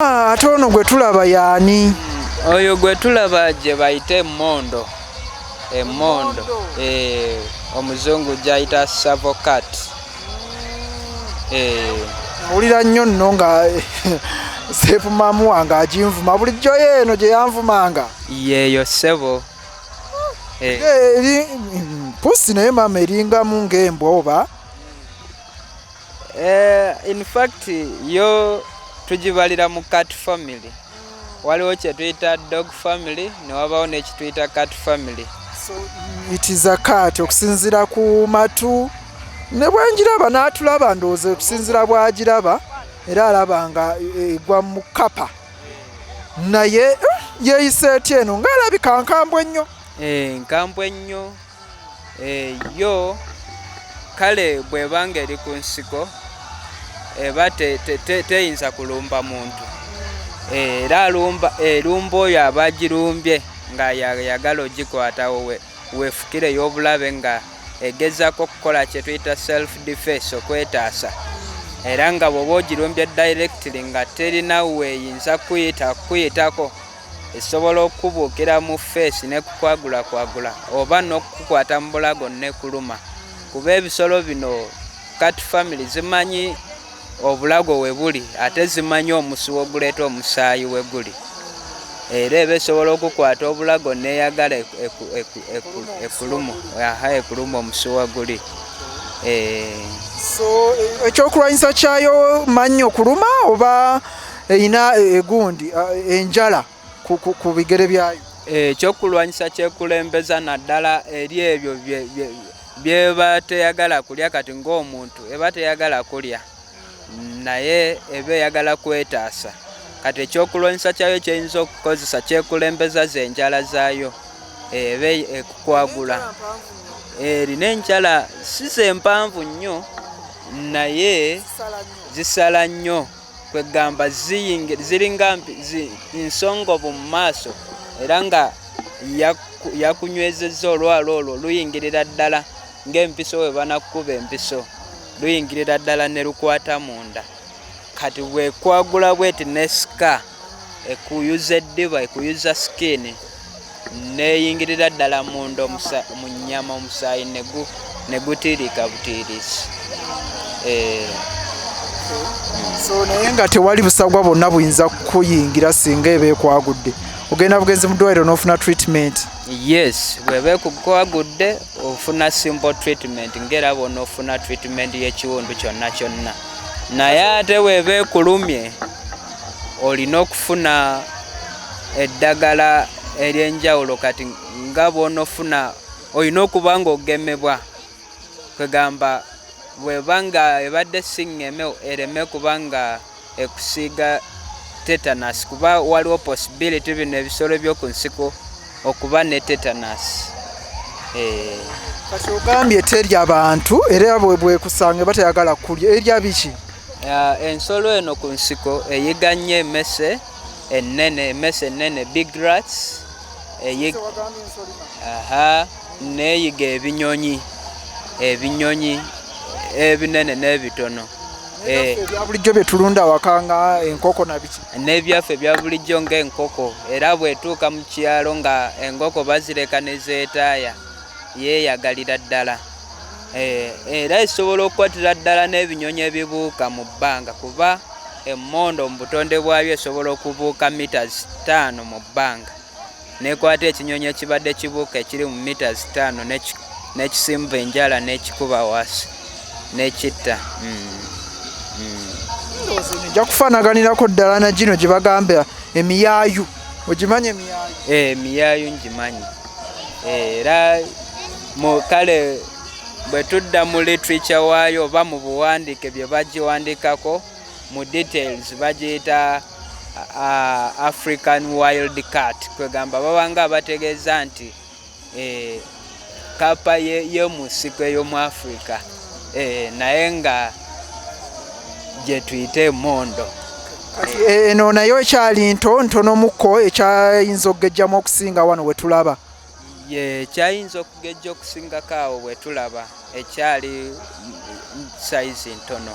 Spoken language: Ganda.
Ah, ate ono gwe tulaba yaani? Oyo gwe tulaba gye bayita emmondo, emmondo eh, omuzungu gyayita savocat. Eh. Nawulira nnyo nno nga seepumamu wange aginvuma bulijjo, yeeno gye yanvumanga. Yeeyo ssebo. Eh. Eri pusi naye maama eringamu ng'embwa oba? In fact yo tugibalira mu cat family. Waliwo kye tuyita dog family, ne wabawo n'ekituyita cat family. So it is a cat okusinziira ku matu ne bwengiraba n'atulaba. Ndowooza okusinziira bw'agiraba era alaba nga egwa mu kapa, naye yeeyisa etya eno ng'alabika nkambwe nnyo? Nkambwe nnyo. Yo kale bw'ebanga eri ku nsiko eba teyinza kulumba muntu. Era alumba, erumba oyo aba agirumbye nga yagala ogikwatawo weefukire ey'obulabe nga egezaako okukola kye tuyita self defense, okwetaasa. Era nga bw'oba ogirumbye directly nga terina weeyinza kuyita kuyitako, esobola okukubuukira mu face nekukwagulakwagula oba n'okukukwata mu bulago nekuluma, kuba ebisolo bino, cat family, zimanyi obulago we buli ate zimanyi omusuwa oguleeta omusaayi we guli. Era eba esobola okukwata obulago neyagala ekulumu, aha, ekuluma omusuwa guli. So ekyokulwanyisa kyayo mannyo kuluma oba erina egundi enjala ku bigere byayo? Ekyokulwanyisa kyekulembeza naddala eri ebyo byeba teyagala kulya. Kati ng'omuntu eba teyagala kulya, naye eba eyagala kwetaasa. Kati ekyokulwanyisa kyayo kyeyinza okukozesa kyekulembeza zenjala zaayo, eba ekukwagula. Erina enjala si zempanvu nnyo, naye zisala nnyo. Kwegamba ziringa nsongovu mu maaso, era nga yakunywezezza olwala olwo luyingirira ddala ng'empiso we banakuba empiso, luyingirira ddala ne lukwata munda. Kati bwekwagula bweti nesika ekuyuza eddiba, ekuyuza skin, neyingirira ddala munda mu nnyama, omusaayi ne gutiirika butiirisi. So naye nga tewali busagwa bwonna buyinza kuyingira singa eba ekwagudde, ogenda bugenzi mu ddwaliro n'ofuna treatment? Yes, bweba ekukwagudde ofuna simple treatment ng'era bw'onoofuna treatment y'ekiwundu kyonna kyonna. Naye ate bweba ekulumye olina okufuna eddagala ery'enjawulo. Kati nga bw'onoofuna, olina okuba ng'ogemebwa. Kwegamba bweba nga ebadde si ŋŋeme ereme kuba nga ekusiiga tetanus, kuba waliwo possibility bino ebisolo by'oku nsiko okuba ne tetanus. Kati ogambye terya bantu, era bwekusanga eba teyagala kulya, erya biki? Ensolo eno ku nsiko eyiga nnyo emmese ennene, emmese ennene, big rats. Aha, neeyiga ebinyonyi, ebinyonyi ebinene n'ebitono. Ebya bulijjo bye tulunda awaka nga enkoko na biki? N'ebyaffe ebya bulijjo ng'enkoko. Era bw'etuuka mu kyalo nga enkoko bazireka ne zeetaaya, yeeyagalira ddala. Era esobola okukwatira ddala n'ebinyonyi ebibuuka mu bbanga, kuba emmondo mu butonde bwayo esobola okubuuka mita 5 mu bbanga, nekwata ekinyonyi ekibadde kibuuka ekiri mu mita 5 n'ekisimba enjala n'ekikuba wansi n'ekitta. Nja kufaanaganirako ddala na gino gye bagamba emiyaayu. Ogimanyi emiyaayu? Emiyaayu ngimanyi. Era mu kale bwe tudda mu literature waayo oba mu buwandiike bye bagiwandikako mu details, bagiyita African wild cat. Kwegamba babanga abategeeza nti kapa y'omu nsiko ey'omu Africa, naye nga gye tuyita emmondo. Kati eno nayo ekyali nto ntonomukko, ekyayinza okugejjamu okusinga wano we tulaba? Ye kyayinza okugejja okusingako awo bwe tulaba, ekyali size ntono.